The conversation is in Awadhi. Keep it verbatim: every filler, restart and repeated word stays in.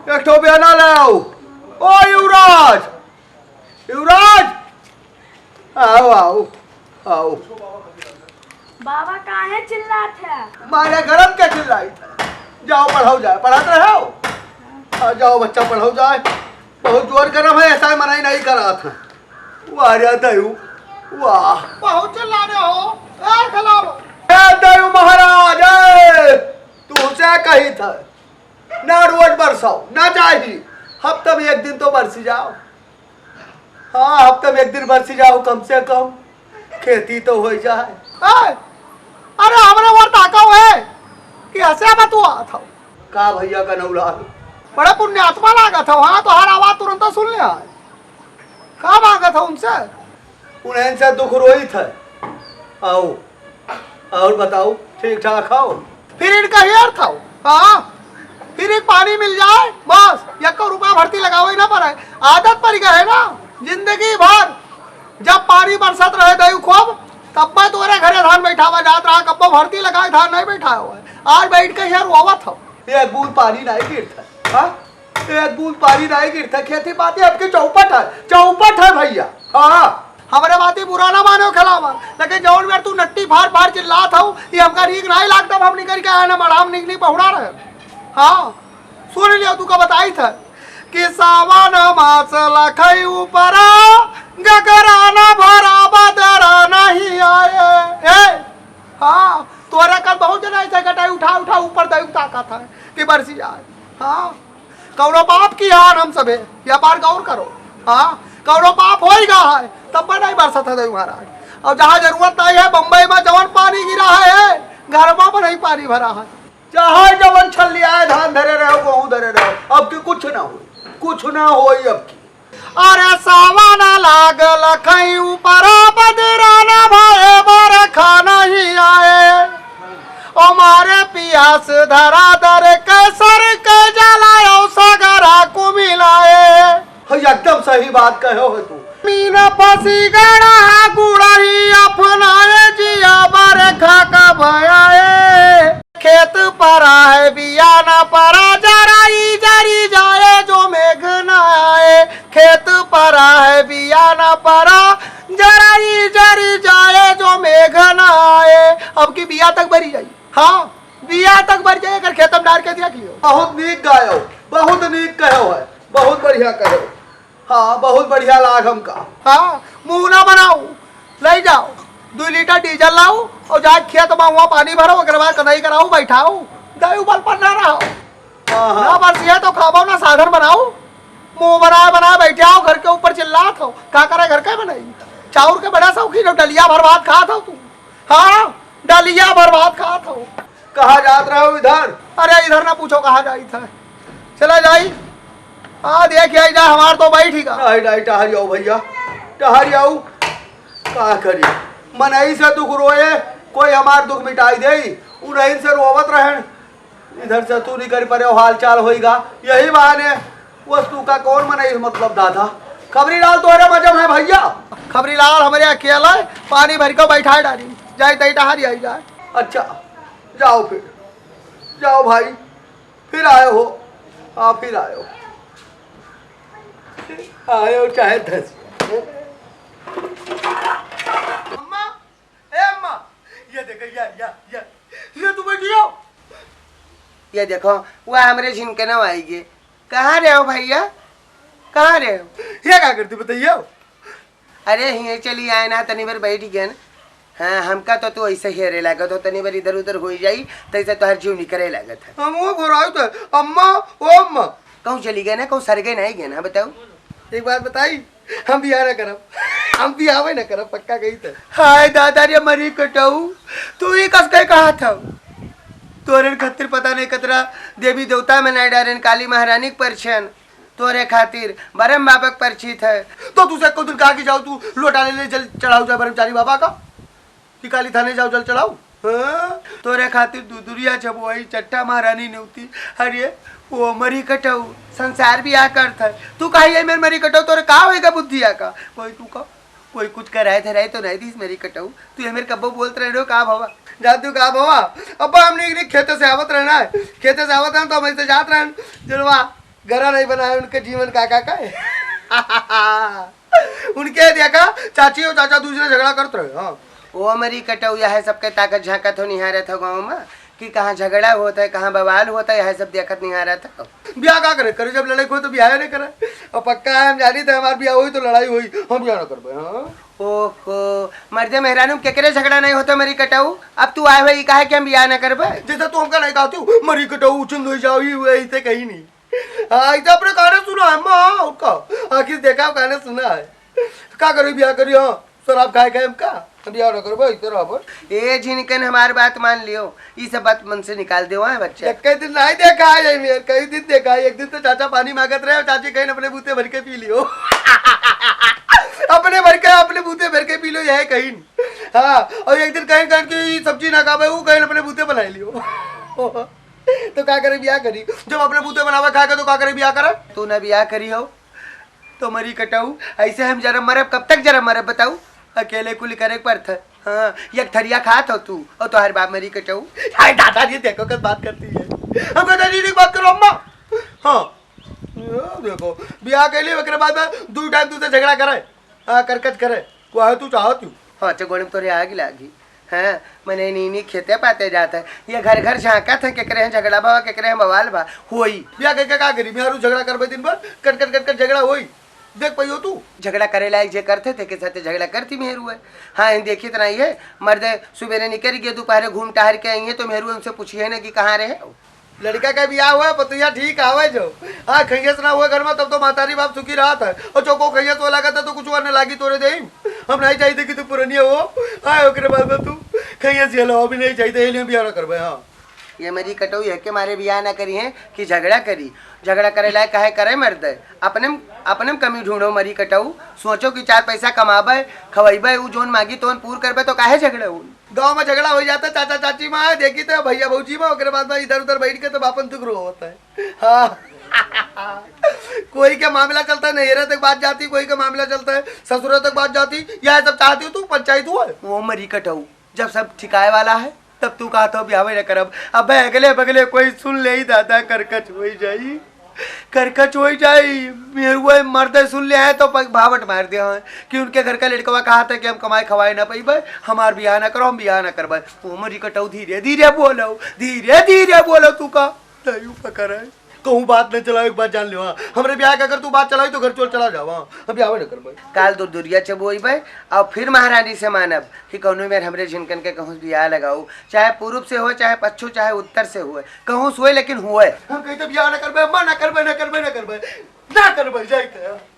एक ठो बेना ले आओ। ओ युवराज, युवराज, आओ, आओ, आओ। बाबा काहे चिल्लात है? मारे गरम के चिल्लाइत है। जाओ पढ़ाओ जाए, पढ़ात रहो। आ, जाओ बच्चा पढ़ाओ जाए। बहुत जोर गरम है, ऐसा मनाई नहीं करात है। वाह रे दयू, वाह। बहुत चिल्ला रहे हो। ए, खिलाओ। ए दयू महाराज, ए, तुमसे कही था, ना रोज बरसाओ, ना चाही, हफ्ता में एक दिन तो बरसी जाओ। हाँ, हफ्ता में एक दिन बरसी जाओ कम से कम, खेती तो हो जाए। ए, अरे हमरे ओर ताकव है कि ऐसे बतुआत हो। का भैया का नौलाल? बड़ा पुण्यात्मा लागत हो, हाँ, तोहार आवाज तुरंत सुन ले है। का मांगत हो उनसे? उन्हें से दुख रोइत है। आओ, और बताओ, ठीक ठाक हो? फिर इनका हेर था, हाँ? फिर एक पानी मिल जाए, बस, एक रुपया भर्ती लगावे ना पड़े। आदत पड़ गए है ना, जिंदगी भर जब पानी बरसत रहे दयू खूब, तब मैं तोरे घरे धान बैठावा जात रहा, कब्बो भर्ती लगाए धान नहीं बैठाए हुए। आज बैठ के हेर रोवत हो। एक बूंद पानी नहीं गिरता, हाँ? एक बूंद पानी नहीं गिरता, खेती बाती आपके चौपट है, चौपट है भैया। हाँ, हमरे बाती बुरा ना मानो खिलावा, लेकिन जौन बेर तू नट्टी फाड़ फाड़ चिल्लात हो, ये हमका नीक नहीं लागता। हम निकल के आए ना मड़ाम निकली पहुड़ा रहे। हाँ, सुन लियो, तू का बताई था कि सावन मास लखई ऊपरा, गगरा ना भरा बदरा नहीं आए। ए, हाँ, तोरे कल बहुत जना ऐसे गटाई उठा उठा ऊपर दयू ताकत है कि बरसी आए। हाँ, कौनो पाप किया हम सबे, या बार गौर करो। हाँ, कौनो पाप होई गा है, तब पर नहीं बरसत है दयू महाराज। और जहाँ जरूरत नहीं है, बम्बई में जवन पानी गिरा है, घर में नहीं पानी भरा है। चाहे जवन छल्लिया है, धान धरे रहो, गेहूं धरे रहो, अब की कुछ ना होई, कुछ ना होई अब की। अरे सावन लागल खई ऊपर, बदरा न भए, बरखा नहीं आए। ओ मारे पियास धरा दर के सर के जलायो सगरा कुमिलाए। है, एकदम सही बात कहो है तू। मीन फंसी गड़ा गुड़ही अपनाए जिया बरखा का भयाए। खेत परा है बिया न परा जराई जरी जाए जो मेघ न आए। खेत परा है बिया न परा जराई जरी जाए जो मेघ न आए। अब की बिया तक भरी जाई। हाँ, बिया तक भर जाए, अगर खेतम डार के दिया कियो। बहुत नीक गायो, बहुत नीक कहो है, बहुत बढ़िया कहो। हाँ, बहुत बढ़िया लाग हमका। हाँ, मुंह ना बनाओ, ले जाओ, दो लीटर डीजल लाओ और जाए खेत में हुआ पानी भरो, ओकरे बाद कटाई कराओ, बैठाओ, दयू बल पर ना रहो। हाँ, हाँ। ना बरसिया तो खाबो ना साधन बनाओ, मुंह बनाए बनाए बैठे आओ, घर के ऊपर चिल्लात हो, का करे घर के बनाई? चाउर के बड़ा शौकीन हो, डलिया भर भात खात हो तू। हाँ, डलिया भर भात खात हो। कहाँ जात रहे हो इधर? अरे इधर ना पूछो कहाँ जाई था। चला जाई। हाँ देख आई जा हमार तो बैठ ही का। नहीं, नहीं, टहरी आओ भैया, टहरी आओ। का करी, मनई से दुख रोए, कोई हमार दुख मिटाई दे, उन्हीं से रोवत रहन। इधर से तू निकल पड़े हो, हाल चाल होइगा। यही बहाने वस्तु का कौन मनई मतलब दादा। खबरी लाल तोहरे मजम है भैया। खबरी लाल हमरे अकेला है, पानी भर के बैठा डाली। जाए तई टहरी आई जाए। अच्छा, जाओ फिर, जाओ भाई, फिर आए हो। हाँ, फिर आए हो, आए हो चाहे धस। अम्मा, ए अम्मा, ये देखो, ये, ये, ये, ये तू बैठी हो? ये देखो, वह हमरे झिनकनवा आई गे। कहाँ रहे हो भैया? कहाँ रहे हो? ये का करती बताइए? अरे, हिये चली आए ना, तनी भर बैठ गए ना। हाँ, हमका तो तू ऐसे हेरे लागत हो, तनी भर इधर उधर हो जाई, तैसे तोहर जीव निकरे लागत है। हम वो घोराई तो, अम्मा, ओ अम्मा। कहूँ चली गए ना, कहूँ सर गए ना, आई गए ना, बताओ। एक बात बताई, हम बियाह ना करब, हम बियाह ना करब, पक्का कही तो। हाय दादा रे मरी कटाऊ, तू ही कस के कहा था? तोरे खातिर पता नहीं कतरा देवी देवता में नहीं डारेन, काली महारानी के परछन, तोरे खातिर बरम बाबा के परछित है। तो तू से एको दिन कहा कि जाओ तू लोटा ले ले जल चढ़ाओ जा ब्रह्मचारी बाबा का, कि काली थाने जाओ जल चढ़ाओ। हाँ? तोरे खातिर दुदुरिया जब वही चट्टा महारानी नेवती, अरे वो मरी कटाऊ, संसार भी आ करत है। तू कहा ये मेरे मरी कटाऊ, तोरे का होएगा बुद्धिया का? कोई तू का, कोई कुछ कराए धराए तो नहीं दीस मरी कटाऊ। तू ये मेरे कब्बो बोलत रहे हो का भवा? जा तू का भवा? अब हमने एक खेते से आवत रहना है, खेते से आवत रहना तो हम ऐसे जात रहन, जलवा गरा नहीं बनाए उनके जीवन का, का, का है? उनके देखा, चाची और चाचा दूसरे झगड़ा करत रहे, हाँ। ओ मरी कटऊ, यह सबके ताकत झांकत हो, निहारत हो गाँव में कि कहाँ झगड़ा होत है, कहाँ बवाल होत है, यह सब देखत निहारत हो। ब्याह का करे, करे जब लड़ाई होई तो ब्याह नहीं करे। और पक्का है, हम जानी थे हमार ब्याह होई तो लड़ाई होई, हम ब्याह ना करबे, हाँ। ओहो, मर्दे मेहरानू केकरे झगड़ा नहीं होता मरी कटऊ, अब तू आए हुए ई काहे कि हम ब्याह ना करबे? जैसे तू हमका नहीं कहती हूँ, मरी कटऊ, उछुंद हो जाओ, ये वही से कहीं नहीं। हाँ, इधर अपने गाने सुना है, माँ, और का? आखिर देखा, गाने सुना है। का करी, ब्याह करी, हाँ? शराब खाए खाए हम का? हम ब्याह ना करबो, इधर आबो। ए झिनकन, हमार बात मान लियो, ई सब बात मन से निकाल दे, हाँ, बच्चा। एक दिन नहीं देखा है ये मेर, कई दिन देखा है। एक दिन तो चाचा पानी मांगत रहे और चाची कहीं अपने बूते भर के पी लियो। अपने भर के, अपने बूते भर के पी लो, यह कहीं। हाँ, और एक दिन कहीं कहीं की सब्जी ना खावे, वो कहीं अपने बूते बनाए लियो। तो का करे, ब्याह करी? जब अपने बूते बनावे खाए के, तो का करे, ब्याह करे? तू ना ब्याह करी हो, तो मरी कटऊ, ऐसे हम जरा मरब, कब तक जरा मरब बताऊ? अकेले कुल करे के पड़त है। हाँ, एक थरिया खात हो तू, और तोहार बाप मरी कटऊ। हाय दादा, ये देखो कब बात करती है। हम कहते, "दीदी की बात करो अम्मा।" हाँ, ये देखो, ब्याह के लिए ओकरे बाद में दो टाइम तुझसे झगड़ा करे, हाँ, करकच करे, वो है तू चाहती हूँ। हाँ, अच्छा, गोड़े में तोरे आग लागी। हाँ, मने नीनी खेते पाते जात है, ये घर घर झांकत है, केकरे हैं झगड़ा बा, केकरे हैं बवाल बा, होई। ब्याह करके का करी? मेहरू झगड़ा करबे दिन भर, कट कट कट कट झगड़ा होई। देख पाइयो तू? झगड़ा करे लायक जे करते थे के साथे झगड़ा करती मेहरू है। हाँ, इन देखी तो नहीं है, मर्दे सुबेरे निकल गए, दोपहरे घूम टहर के आई है, तो मेहरू उनसे पूछी है ना कि कहाँ रहे? लड़का का ब्याह हुआ, पतोहिया ठीक आवे जो। हाँ, खैयस ना हुए घर में, तब तो महतारी बाप सुखी रहत है। और चौको खैयस हो लागत है, तो कुछ और न लागी तोरे देही। हम नहीं चाहिए कि तू पुरनिया हो। हाँ, ओकरे बाद में तू खैयस ये लो, अभी नहीं चाहिए, ये लिए ब्याह ना करबे, हाँ। ये मरी कटऊ, यह के मारे ब्याह ना करी है कि झगड़ा करी। झगड़ा करे लायक काहे करे मर्दे? अपने, अपने में कमी ढूंढो मरी कटऊ। सोचो कि चार पैसा कमाबे, खवैबे, उ जोन मांगी तोन पूर करबे, तो काहे झगड़ा हो? गाँव में झगड़ा हो जाता चाचा चाची में, देखी तो भैया भौजी में, ओकरे बाद में इधर उधर बैठ के तो बापन दुख रो होता है। हाँ। कोई के मामला चलता है, नैहरे तक बात जाती, कोई के मामला चलता है, ससुरे तक बात जाती। यह सब चाहती हो तू, पंचायत हुआ है। वो मरी कटऊ, जब सब ठिकाए वाला है, तब तू कहत हो ब्याहवे न करब। अबे अगले बगले कोई सुन ले ही दादा, करकच होई जाई, करकच होई जाई। मेहरुआ मर्दे सुन ले है तो प-, भावट मार दे हैं कि उनके घर का लड़कवा कहत है कि हम कमाए खवाए ना पइबे, हमार बियाह ना करो, हम बियाह ना करबे। ओ मरी कटऊ, धीरे धीरे बोलो, धीरे धीरे बोलो, तू का दयू पकड़ है। कहूँ बात न चलाओ, एक बात जान लो, हाँ, हमरे ब्याह के अगर तू बात चलाई तो घर चोर चला जावा, हाँ, हम ब्याह न करबे। काल दो दुरिया चबोइबे और फिर महारानी से मानब कि कौनो मेर हमरे झिनकन के कहूँ बियाह लगाऊ, चाहे पूरब से होए, चाहे पच्छू, चाहे उत्तर से होए, कहूँ से होए, लेकिन होए। हम कही तो बियाह न करबे, अम्मा, न करबे, न करबे, न करबे, न करबे, जाइत है।